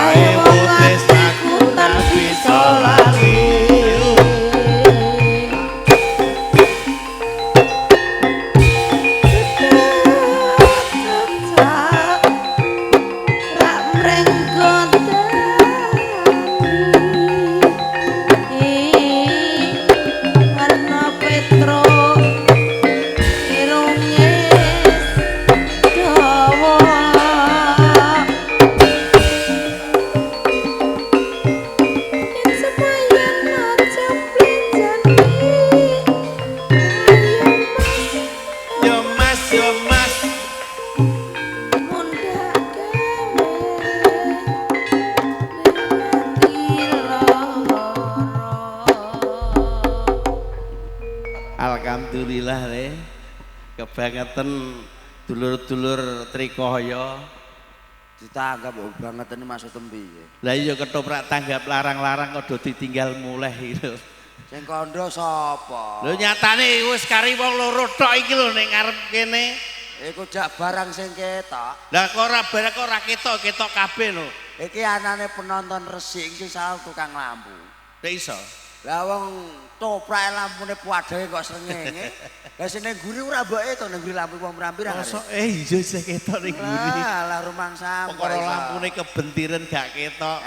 Kae wong tresnaku tan bisa lali. Rak mrenggodani warna petro irunge dawa yen semayan aja blenjani ayo Yo Mas, yo Mas. Mundhak gawe ati lara. Alhamdulillah le. Kebangetan dulur-dulur Trikoyo. Ditanggap banget ini masuk tembi. Lah iya ketoprak tanggap larang-larang kok do ditinggal mulih iki lho. Sing kandha sapa? Lho nyatane wis kari wong loro tok iki lho ning ngarep kene. Iku jak barang sing ketok. Lah kok ora barang kok ora ketok, ketok kabeh lho. Iki anane penonton resik iki sing salah tukang lampu. Nek iso. Lah wong toprake lampune padhange kok srengenge. Lah sing ning guri ora mbok eto ning guri lampu wong pirang-pirang. Mosok iya sing ketok ning guri. Lah rumangsa. Perkara lampune kebentiren gak ketok.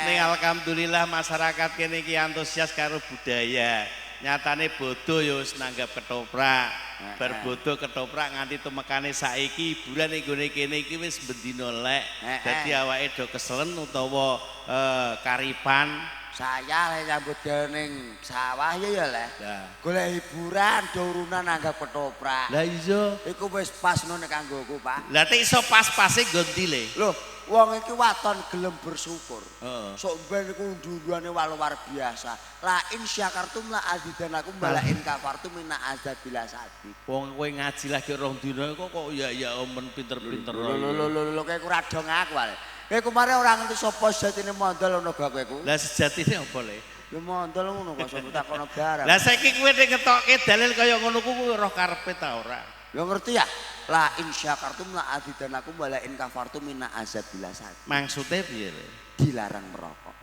Ning alhamdulillah masyarakat kene iki antusias karo budaya. Nyatane bodo ya wis nanggap ketoprak. Bar bodo ketoprak nganti tumekane saiki hiburan ning gone kene iki wis bendina lek. Dadi awake do keselen utawa karipan. Saya lek nyambut gawe ning sawah ya ya leh. Lah. Golek hiburan do urunan nanggap ketoprak. Lah iya. Iku wis pas ngono nek kanggoku, Pak. Lah tek iso pas-pase nggon le. Loh, wong iki waton gelem bersyukur. Heeh. Sok ben iku undu-unduane luar biasa. La in syakartum la azidanakum wa la in kafartum inna azabila sadid. Wong kowe ngaji lagi rong dina kok kok ya ya omen pinter-pinter. Lho lho lho lho kowe ora dong aku ale. Kowe kemarin ora ngerti sapa sejatine mondol ngono gak kowe ku. Lah sejatine apa le? Ya mondol ngono kok sapa takono barang. Lah saiki kowe nek ngetokke dalil kaya ngono ku kowe roh karepe ta ora? Ya ngerti ya. La in syakartum la azidanakum wa la in kafartum inna azabila sadid. Maksude piye le? Dilarang merokok.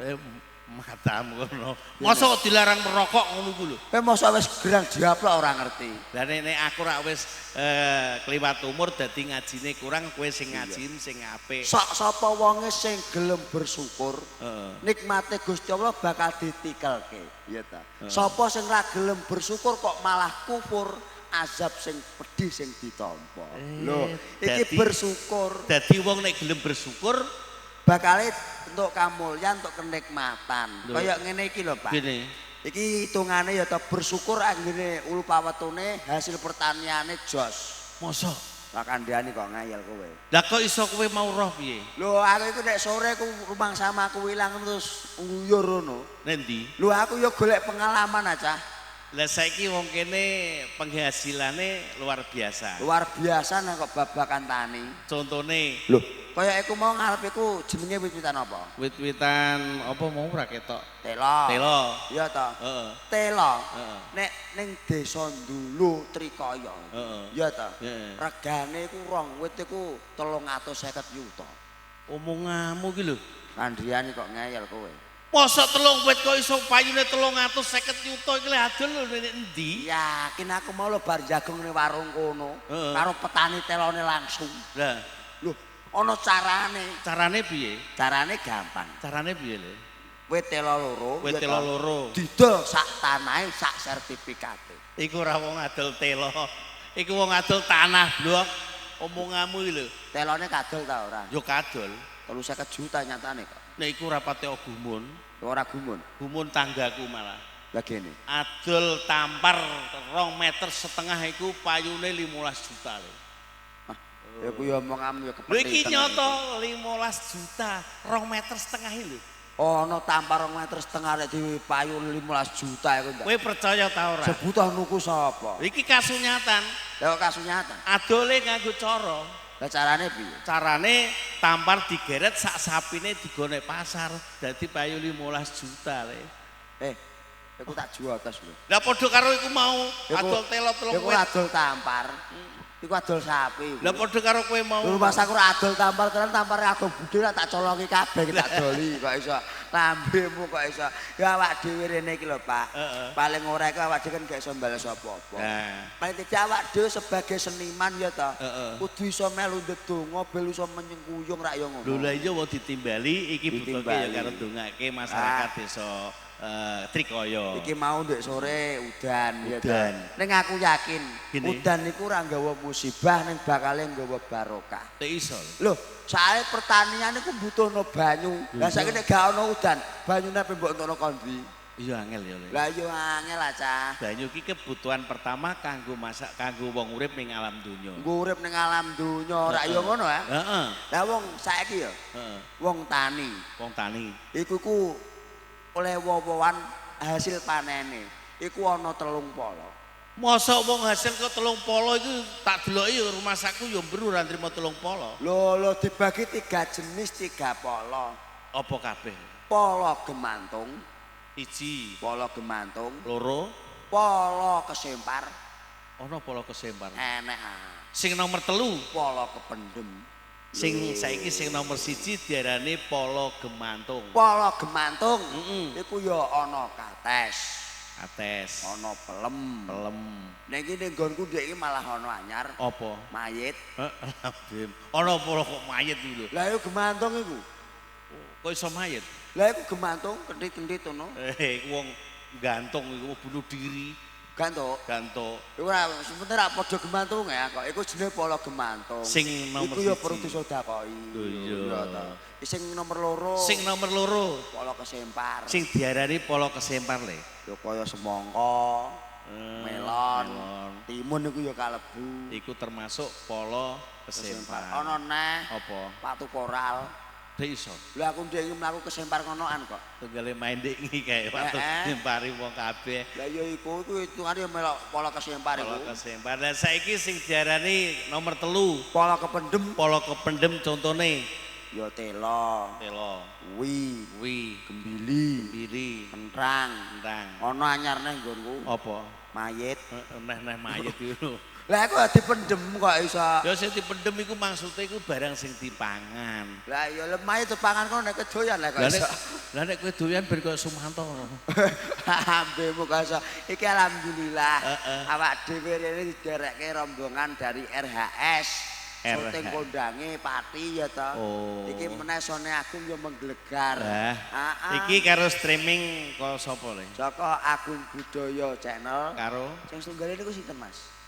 Matamu ngono. Mosok dilarang merokok ngono ku lho. Kowe mosok wis gerang diaplok ora ngerti. Lah nek aku rak wis kliwat umur dadi ngajine kurang kowe sing ngaji sing apik. Sok sapa wonge sing gelem bersyukur, nikmate Gusti Allah bakal ditikelke, iya ta. Sapa sing ra gelem bersyukur kok malah kufur, azab sing pedih sing ditampa. Lho, iki bersyukur. Dadi wong nek gelem bersyukur bakale entuk kamulyan, entuk kenikmatan. Kaya ngene iki lho, Pak. Gini. Iki hitungane ya ta bersyukur anggene ulu pawetune hasil pertaniane jos. Mosok? Lah kandhane kok ngayal kowe. Lah kok iso kowe mau roh piye? Lho aku iku nek sore ku rumangsa aku ilang terus nguyur ngono. Nendi? Lho aku ya golek pengalaman aja. Lah saiki wong kene penghasilane luar biasa. Luar biasa nek kok babakan tani. Contone. Lho, kaya iku mau ngarep iku jenenge wit-witan apa? Wit-witan apa mau ora ketok? Telo. Telo. Iya ta? Heeh. Telo. Heeh. Nek ning desa Ndulu Trikaya. Heeh. Iya ta? Heeh. Regane iku rong wit iku 350 yuta. Omonganmu iki lho. Kandhane kok ngeyel kowe. Mosok telung wit kok iso payune 350 yuta iki lho adol lho nek endi? Yakin aku mau lho bar jagung ning warung kono karo petani telone langsung. Lah, lho ana carane. Carane piye? Carane gampang. Carane piye lho? Wit telo loro. Wit telo loro. Didol sak tanahe sak sertifikate. Iku ora wong adol telo. Iku wong adol tanah blok. Omonganmu iki lho. Telone kadol ta ora? Yo kadol. 350 juta nyatane kok. Nek iku ora pati gumun. Ora gumun. Gumun tanggaku malah. Lah gene. Adol tampar 2,5 meter iku payune 15 juta lho. Ah, ya ku ya omonganmu ya Lho iki kepethiten. nyoto 15 juta, 2,5 meter lho. Ana tampar 2,5 meter nek dipayu 15 juta iku. Kowe percaya ta ora? Sebuta nuku sapa? Iki kasunyatan. Lah kok kasunyatan? Adole nganggo cara. Lah carane piye? Carane tampar digeret sak sapine digone pasar dadi payu 15 juta le. Iku tak jual tas lho. Lah padha karo iku mau adol telo telung Iku wit. adol tampar. Iku adol sapi. Lah padha karo kowe mau. Lho mas aku ora adol tampar tenan, tampare aku budhe tak colongi kabeh tak doli kok iso. Lambemu kok iso. Ya awak dhewe rene iki lho, Pak. Paling ora iku awak dhewe kan gak iso bales apa-apa. Paling tidak awak dhewe sebagai seniman ya ta. Kudu iso melu ndedonga bel iso menyengkuyung rak ya ngono. Lho lah iya wong ditimbali iki butuhke ya karo ndongake masyarakat desa Trikoyo. Iki mau ndek sore udan ya ta. Ning aku yakin udan iku ora nggawa musibah ning bakale nggawa barokah. Tek iso. Lho, sae pertanian iku butuhno banyu. Lah saiki nek gak ana udan, banyune ape mbok entokno kondi? Iya angel ya. Lah iya angel lah cah. Banyu iki kebutuhan pertama kanggo masak, kanggo wong urip ning alam donya. Nggo urip ning alam donya ora ya ngono ya. Heeh. Lah wong saiki ya. Heeh. Wong tani. Wong tani. Iku ku oleh wowoan hasil panene iku ana 3 polo. Mosok wong hasil kok 3 polo iku tak deloki rumah saku ya mbru ora nrimo 3 polo. Lho lho dibagi 3 jenis 3 polo. Apa kabeh? Polo gemantung 1, polo gemantung 2, polo kesempar. Ana polo kesempar. Enek ah. Sing nomor 3 polo kependem. Sing saiki sing nomor 1 diarani polo gemantung. Polo gemantung iku ya ana kates. Kates. Ana pelem. Pelem. Ning iki ning nggonku ndek iki malah ana anyar. Apa? Mayit. Heeh. Ana polo kok mayit iku lho. Lah iku gemantung iku. Kok iso mayit? Lah iku gemantung kentit-kentit ngono. Eh iku wong gantung iku bunuh diri. Gantuk. Gantuk. Iku ora sebentar ora padha gemantung ya kok. Iku jenenge polo gemantung. Sing nomor iku ya perlu disedekoi. Lho iya. Sing nomor 2. Sing nomor 2 polo kesempar. Sing diarani polo kesempar le. Ya kaya semangka, melon, timun iku ya kalebu. Iku termasuk polo kesempar. Ana neh. Apa? Patu koral. Dek iso. Lho aku ndek iki mlaku kesempar ngonoan kok. Tunggale main ndek iki kae waktu nyempari wong kabeh. Lah ya iku iku hitungane ya melok polo kesempar iku. Polo kesempar. Lah saiki sing diarani nomor 3, polo kependem. Polo kependem contone ya telo. Telo. Wi, wi, gembili, gembili, kentrang, kentrang. Ana anyar neh nggonku. Apa? Mayit. Neh-neh mayit iku. Lah aku dipendem kok iso. Ya sing dipendem iku maksude iku barang sing dipangan. Lah ya lemah itu pangan kono nek kedoyan lah kok iso. Lah nek kowe doyan ben koyo Sumanto ngono. Ambemu kok iso. Iki alhamdulillah awak dhewe rene diderekke rombongan dari RHS. Syuting kondange Pati ya to. Iki meneh Sone Agung ya menggelegar. Iki karo streaming kok sapa le? Saka Agung Budaya Channel. Karo sing tunggale niku sinten Mas?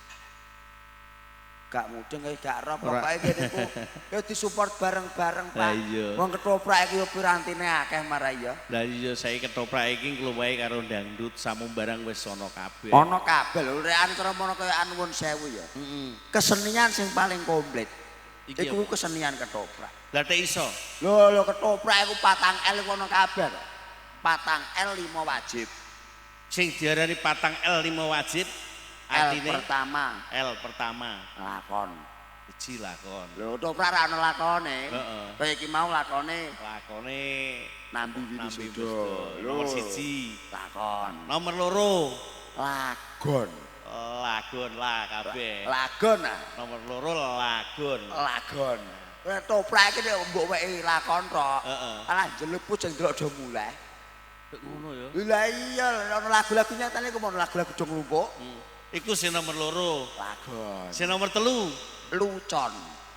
Gak mudeng kaya gak roh pokoke kene iku ya disupport bareng-bareng Pak. Wong ketoprak iki yo pirantine akeh marai ya. Lah iya saiki ketoprak iki ngluwahi karo dangdut samumbarang wis ana kabeh. Ana kabeh lho rek cara mono kaya nuwun sewu ya. Kesenian sing paling komplit. Iku kesenian ketoprak. Lah tek iso. Lho lho ketoprak iku 4 L iku ana kabeh kok. 4 L 5 wajib. Sing diarani 4 L 5 wajib. L pertama, L pertama lakon. 1 lakon. Lho ketoprak ra ono lakone. Heeh. Kaya iki mau lakone. Lakone Nambi Wisuda. Nomor 1 lakon. Nomor 2 lagon. Lagon lah kabeh. Lagon ah. Nomor 2 lagon. Lagon. Ketoprak iki nek mbok weki lakon tok. Heeh. Alah jeleput sing delok do muleh. Ngono ya. Lah iya ono lagu-lagu nyatane ku ono lagu-lagu do nglumpuk. Iku sing nomor 2. Lagon. Sing nomor 3 lucon.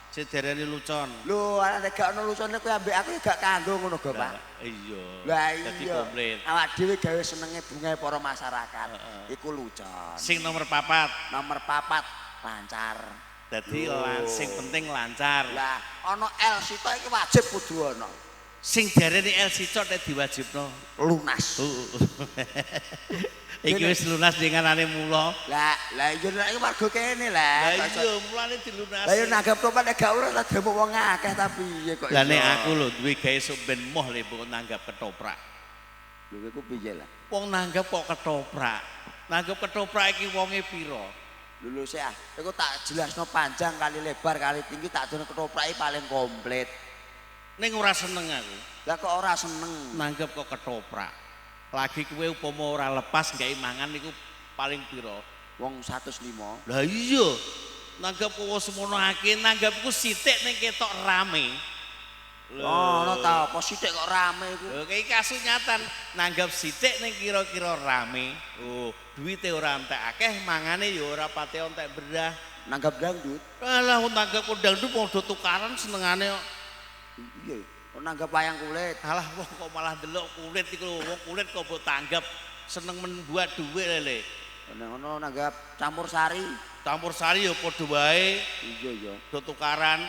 Sing diarani lucon. Lho, nek gak ono lucone kowe ambek aku ya gak kanggo ngono go, Pak. Iya. Lah dadi iya. komplit. Awak dhewe gawe senenge bungae para masyarakat. Iku lucon. Sing nomor 4. Nomor 4 lancar. Dadi sing penting lancar. Lah, ono L sitok iki wajib kudu ono. Sing diarani L sitok nek diwajibno lunas. Iki wis lunas denganane mula. Lah, lah iya nek iki warga kene lah. Lah iya mulane dilunasi. Lah iya nanggap topat nek gak urus lah demok wong akeh ta piye kok. Lah nek aku lho duwe gawe sok ben moh le mbok nanggap ketoprak. Lho iku piye lah? Wong nanggap kok ketoprak. Nanggap ketoprak iki wonge pira? Lho lho sik ah, iku tak jelasno panjang kali lebar kali tinggi tak dono ketoprak iki paling komplit. Ning ora seneng aku. Lah kok ora seneng? Nanggap kok ketoprak. Lagi kowe upama ora lepas gawe mangan niku paling pira? Wong 105. Lah iya. Nanggap kok semono akeh, nanggapku sithik ning ketok rame. Lho, ono ta apa sithik kok rame iku? Lho, iki kasunyatan nanggap sithik ning kira-kira rame. Oh, duwite ora entek akeh, mangane ya ora pati entek berah. Nanggap dangdut. Alah, wong nanggap dangdut padha tukaran senengane kok. Iya, nanggap wayang kulit. Alah, wong kok malah ndelok kulit iku lho, wong kulit kok mbok tanggap seneng membuat duit lele. Nek ngono nanggap campur sari. Campur sari ya padha wae. Iya, iya. Do tukaran.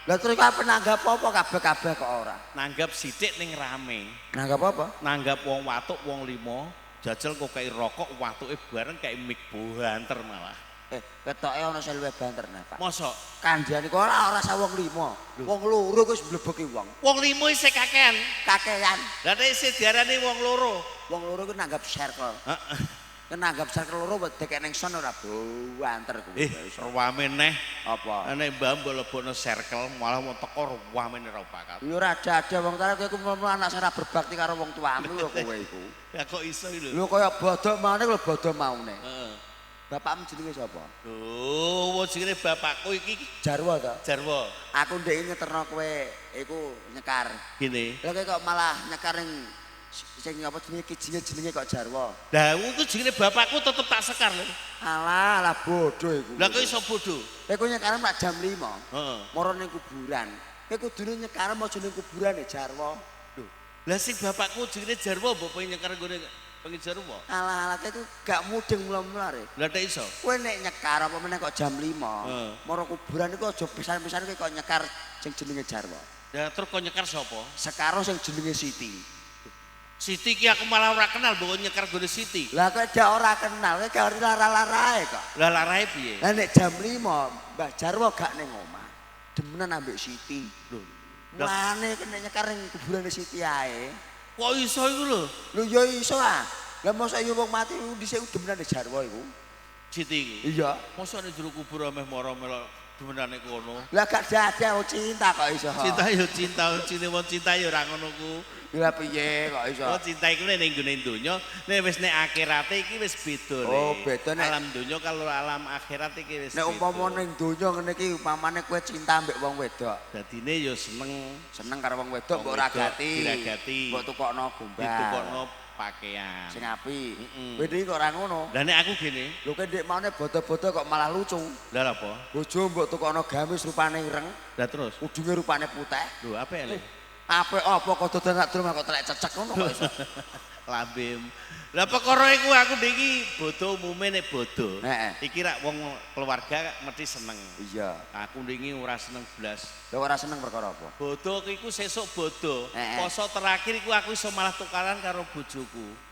Lah terus apa nanggap apa kabeh-kabeh kok ora? Nanggap sithik ning rame. Nanggap apa? Nanggap wong watuk wong limo, jajal kok kei rokok watuke bareng kei mik banter malah. Ketoke ana sing luwih banter nah, Pak. Mosok kandhane kok ora ora wong limo. Wong loro wis mlebeki wong. Wong limo isih kakean. Kakean. Lah nek isih diarani wong loro. Wong loro kuwi nanggap circle. Heeh. Nanggap circle loro dekek ning son ora banter kuwi. Rame neh. Apa? Nek mbah mbok lebokno circle malah wong teko rame ora bakat. Ya ora ada wong ta kowe iku anak sing ora berbakti karo wong tuamu ya kowe iku. Ya kok iso iki lho. Lho kaya bodho maune lho bodho maune. Heeh. Bapakmu jenenge sapa? Lho, wong jenenge bapakku iki Jarwo ta? Jarwo. Aku ndek ngeterno kowe iku nyekar. Gini. Lha kowe kok malah nyekar ning sing apa jenenge kijinge jenenge kok Jarwo. Lah iku jenenge bapakku tetep tak sekar lho. Alah, alah bodho iku. Lah kok iso bodho? Kowe nyekar mak jam 5. Heeh. Moro ning kuburan. Kowe kudune nyekar aja ning kuburane Jarwo. Lho, lah sing bapakku jenenge Jarwo mbok pengen nyekar nggone pengen Jarwo. Alah, alah kowe gak mudeng mula-mula re. Lah tek iso. Kowe nek nyekar apa meneh kok jam 5. Moro kuburan iku aja pisan-pisan kowe kok nyekar sing jenenge Jarwo. Lah terus kok nyekar sapa? Sekaro sing jenenge Siti. Siti ki aku malah ora kenal mbok nyekar gone Siti. Lah kowe dak ora kenal, kowe gak ngerti lara-larae kok. Lah larae piye? Lah nek jam 5 Mbah Jarwo gak ning omah. Demenan ambek Siti. Lho, mulane kene nyekar ning kuburane Siti ae. Kok iso iku lho? Lho ya iso ah. Lah mosok ya wong mati dhisik demenane Jarwo iku. Siti iku. Iya. Mosok ning jero kubur ameh mara melok demenane kono. Lah gak dadi cinta kok iso. Cinta ya cinta, cinta wong cinta ya ora ngono ku. Lah piye kok iso? Oh cinta iku ning nggone donya, nek wis nek akhirate iki wis beda. Oh, beda nek alam donya kalau alam akhirat iki wis. Nek umpama ning donya ngene iki umpamane kowe cinta ambek wong wedok. Dadine ya seneng, seneng karo wong wedok mbok ragati. Diragati. Mbok tukokno gombal. Ditukokno pakaian. Sing apik. Kowe iki kok ora ngono. Lah nek aku gene, lho kowe ndek maune bodo-bodo kok malah lucu. Lah apa? Bojo mbok tukokno gamis rupane ireng. Lah terus ujunge rupane putih. Lho apik lho. Apik apa kok dodolan sak durung kok telek cecek ngono kok iso. Lambem. Lah perkara iku aku ndiki bodho umume nek bodho. Heeh. Iki rak wong keluarga mesti seneng. Iya. Aku ndiki ora seneng blas. Lah ora seneng perkara apa? Bodho iku sesuk bodho. Poso terakhir iku aku iso malah tukaran karo bojoku.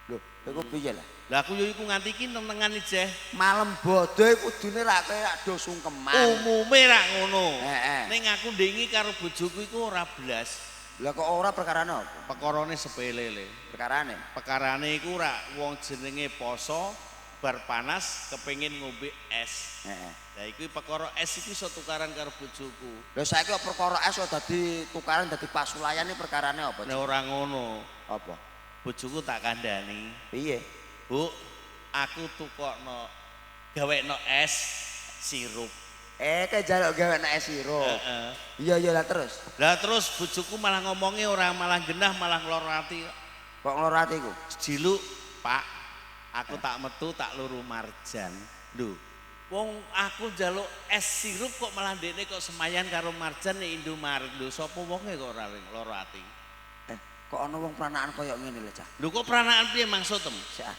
Lho, iku piye lah? Lah aku yo iku nganti iki nenengan ijeh. Malem bodho iku kudune rak kowe rak do sungkeman. Umume rak ngono. Heeh. Ning aku ndingi karo bojoku iku ora blas. Lah kok ora perkarane apa? Perkarane sepele le. Perkarane? Perkarane iku rak wong jenenge poso bar panas kepengin ngombe es. Heeh. Lah iku perkara es iku iso tukaran karo bojoku. Lah saiki kok perkara es kok dadi tukaran dadi pasulayan iki perkarane apa? Nek ora ngono. Apa? Bojoku tak kandhani. Piye? Bu, aku tukokno gawekno es sirup. Kowe njaluk gawekno es sirup. Heeh. Iya iya lah terus. Lah terus bojoku malah ngomongnya ora malah genah malah ngloro ati. Kok ngloro ati iku? Jiluk, Pak. Aku tak metu tak luru marjan. Lho, wong aku njaluk es sirup kok malah ndekne kok semayan karo marjan nek Indomaret. Lho, sapa wonge kok ora ngloro ati? Kok ana wong pranaan koyo ngene lho, Cah. Lho kok pranaan piye maksudem? Sik ah.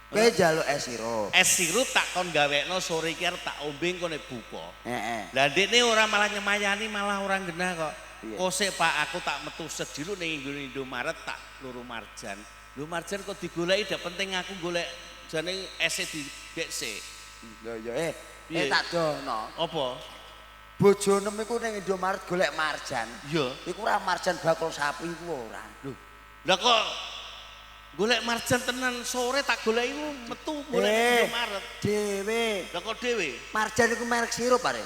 Kowe njaluk es sirup. Es sirup tak kon gawekno sore iki arep tak ombe engko nek buka. Heeh. Lah ndekne ora malah nyemayani malah ora genah kok. Piye? Kosek Pak aku tak metu sedilu ning nggone Indomaret tak luru marjan. Lho marjan kok digoleki dak penting aku golek jane ese digek sik. Lho ya tak dono. Apa? Bojonem iku ning Indomaret golek marjan. Iya. Iku ora marjan bakul sapi iku ora. Lho. Lah kok golek marjan tenan sore tak goleki metu golek Indomaret. Dhewe. Lah kok dhewe? Marjan iku merek sirup are.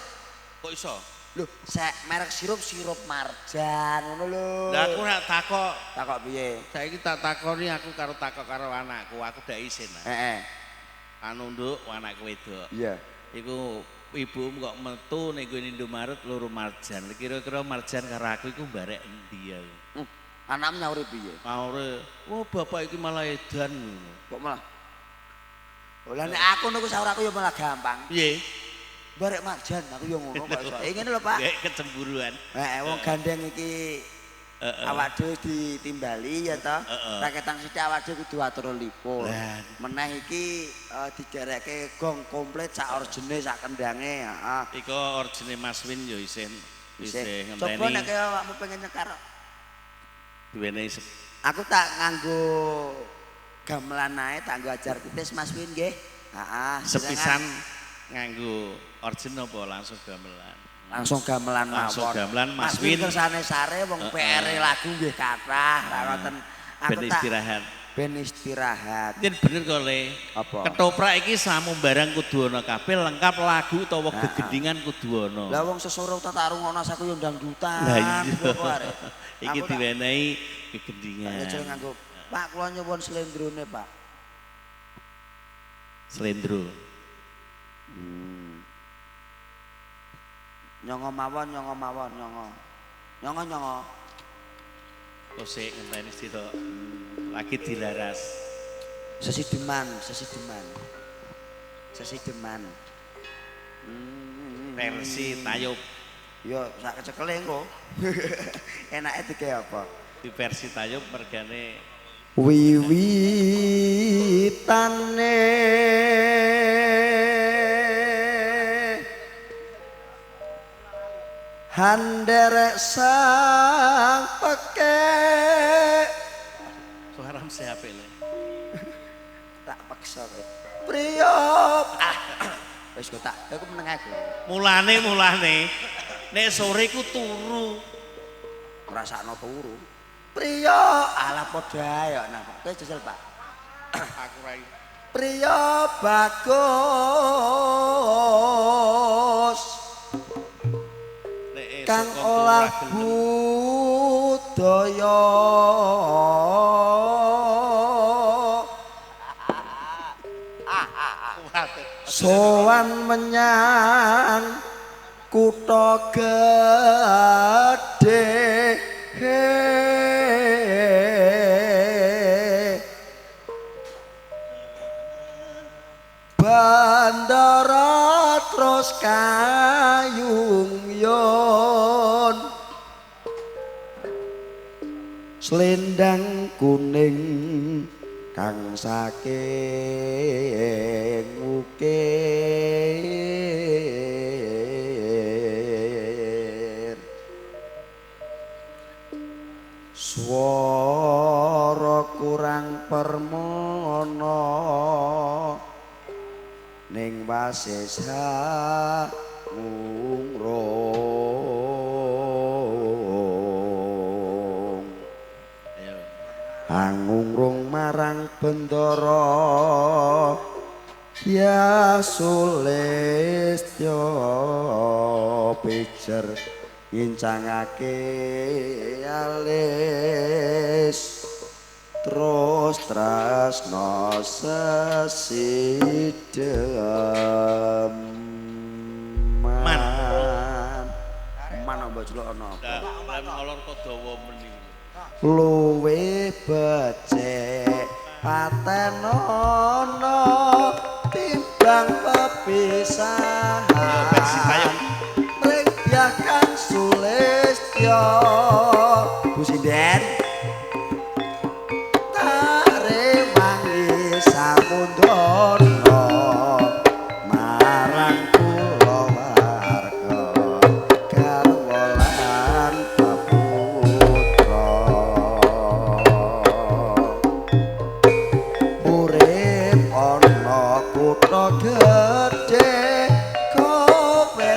Kok iso? Lho, sek merek sirup sirup marjan ngono lho. Lah aku ora takok. Takok piye? Saiki tak takoni aku karo takok karo anakku, aku dak isin. Heeh. Anu nduk anakku wedok. Iya. Iku Ibu kok metu ning gone Indomaret loro Marjan. Kira-kira Marjan karo aku iku barek endi ya? Anakmu nyauri piye? Maure, wah bapak iki malah edan ngono. Kok malah. Lah nek aku niku sahur aku ya malah gampang. Piye? Barek Marjan aku ya ngono kok iso. Ngene lho, Pak. Kayak kecemburuan. Heeh, wong gandeng iki awak dhewe ditimbali ya toh. Raketang sithik awak dhewe kudu atur lipur. Meneh iki diderekke gong komplit sak orjene sak kendange, heeh. Iku orjene Mas Win ya isih isih ngenteni. Coba nek awakmu pengen nyekar diwenehi aku tak nganggo gamelan ae, tak nggo ajar pitis Mas Win nggih. Heeh. Sepisan nganggo orjen apa langsung gamelan? Langsung gamelan mawon. Langsung gamelan Mas Win. Kersane sare wong PR lagu nggih kathah, ra ngoten. Aku ben istirahat. Ben istirahat. Yen bener kok Le. Apa? Ketoprak iki samu barang kudu ana kabeh lengkap lagu utawa gegendingan kudu ana. Lah wong sesoro tak rungokno aku yo dangdutan. Lah iya. Iki diwenehi gegendingan. Ya nganggo. Pak kula nyuwun slendrone, Pak. Slendro. Nyongo mawon, nyongo mawon, nyongo. Nyongo, nyongo. Kok sik ngenteni sithik. Lagi dilaras. Sesideman, sesideman. Sesideman. Versi tayub. Yo sak kecekele engko. Enake digawe apa? Di versi tayub mergane wiwitane handerek sang pekek. Suara siapa le? Tak paksa kowe. Priyo. Wis kok tak, aku meneng aku. Mulane nek sore ku turu. Ngrasakno turu. Priyo, alah padha ae kok nang. Kowe jajal, Pak. Aku rai. Priyo bagus. Kang olah budaya sowan menyang kutha gedhe. Bandara terus kayung yon selendang kuning kang saking ukir swara kurang permono ning wasesa ngungrung. Angungrung marang bendara ya sulistya pijer ngincangake alis terus tresno sesideman. Man mbok celuk ana apa? Ngalor kok dawa meni. Luwe becik patenono timbang pepisahan. Ring biakan sulistya Bu Sinden tarewangi samundana marang kulawarga garwa lan putra urip ana kutha gedhe kowe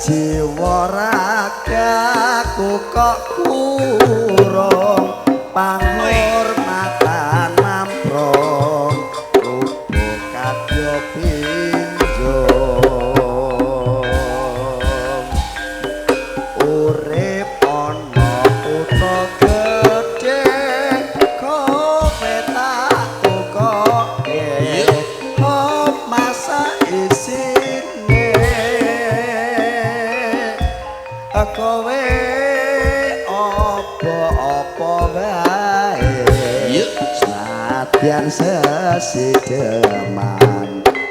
Jiwa ragaku kok kurang panghormatan mamprong rupa kadya pinjong urip ana kutha gedhe kowe tak tukoke masa isine kowe apa-apa wae senadyan sesideman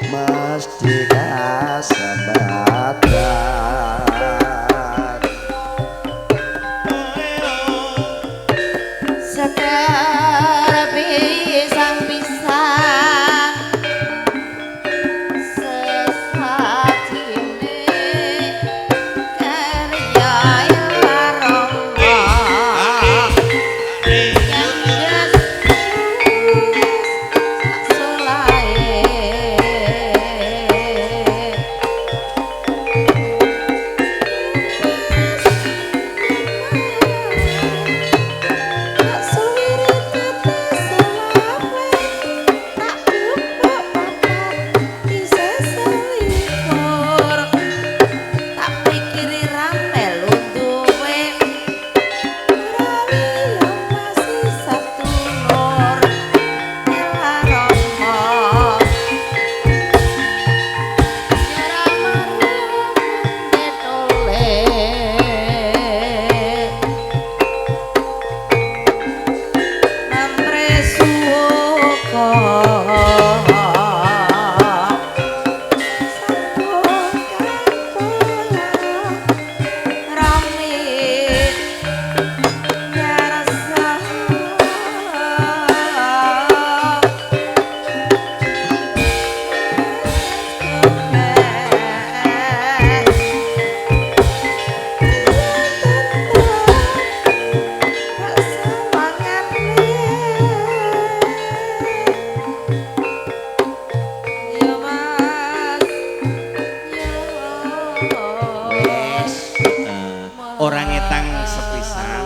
mesti kasembatan. Sekar pisang-pisang sesatine karya laroma yang gas solae. Tak suwiri tetes selawe, tak gepok papat isih selikur. Tak pikiri rame lunduwe, ora masih satulur ela romo. Ora marung netole. Mamre suka sambung kapola rame yarasa Ora ngetang sepisan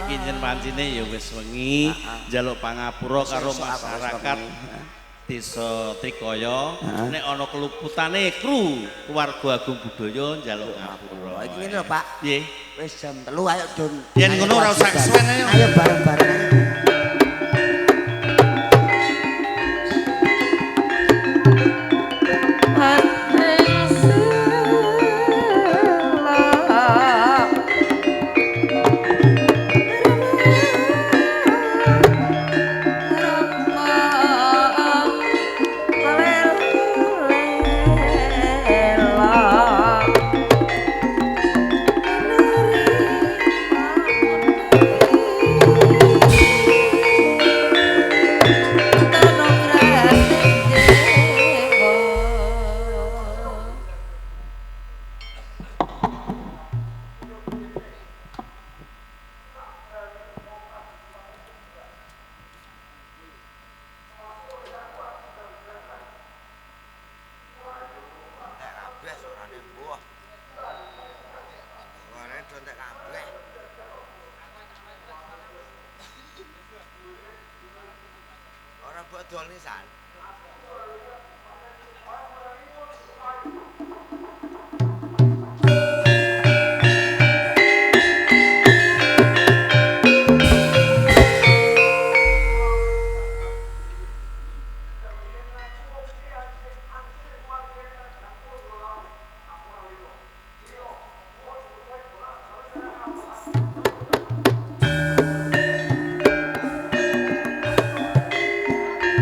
iki yen pancine ya wis wengi njaluk pangapura karo masyarakat Desa Trikaya nek ana keluputane kru keluarga Agung Budaya njaluk ngapura. Iki ngene lho Pak, Piye? wis jam 3 ayo don. Yen ngono ora usah kesuwen ayo. Ayo bareng-bareng ayo. Ora mbok dol nisan.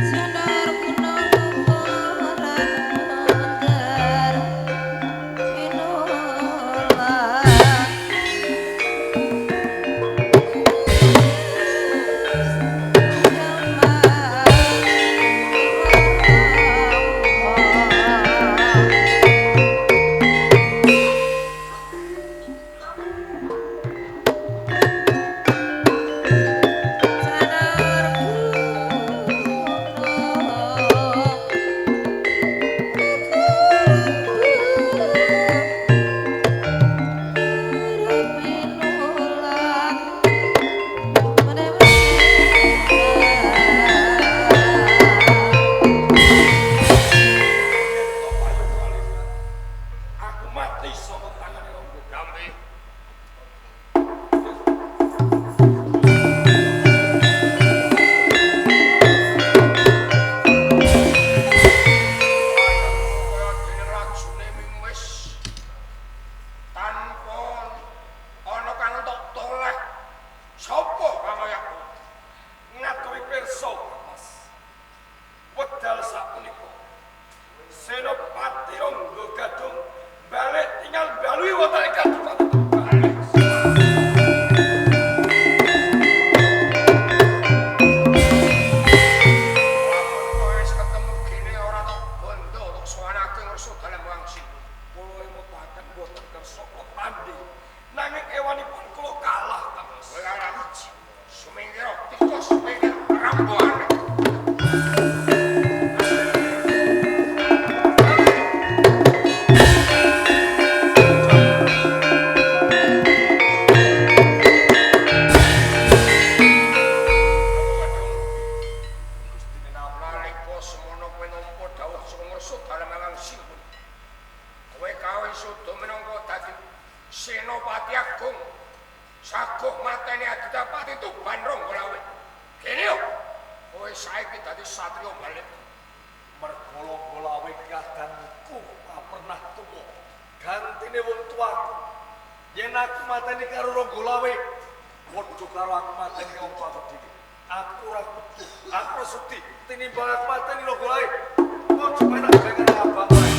Sundar Bupati Tuban Ronggolawe. Kene yo. Kowe saiki dadi satriya balik. Mergo Ronggolawe kadangku ora pernah tuwa. Gantine wong tuaku. Yen aku mateni karo Ronggolawe, padha karo aku mateni wong tuaku dhewe. Aku ora kudu, aku ora sudi tinimbang aku mateni Ronggolawe. Ojo penak karo abang wae.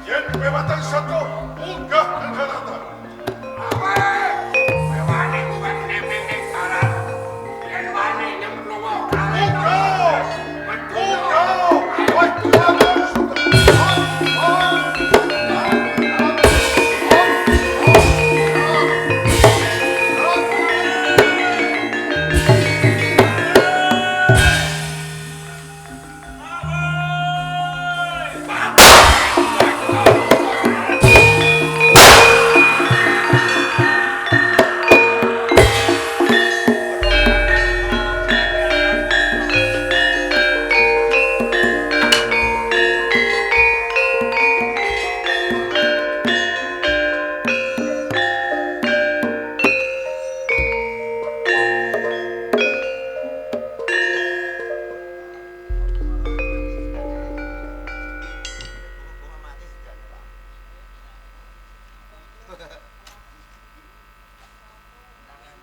Yen bewatan satu munggah daratan.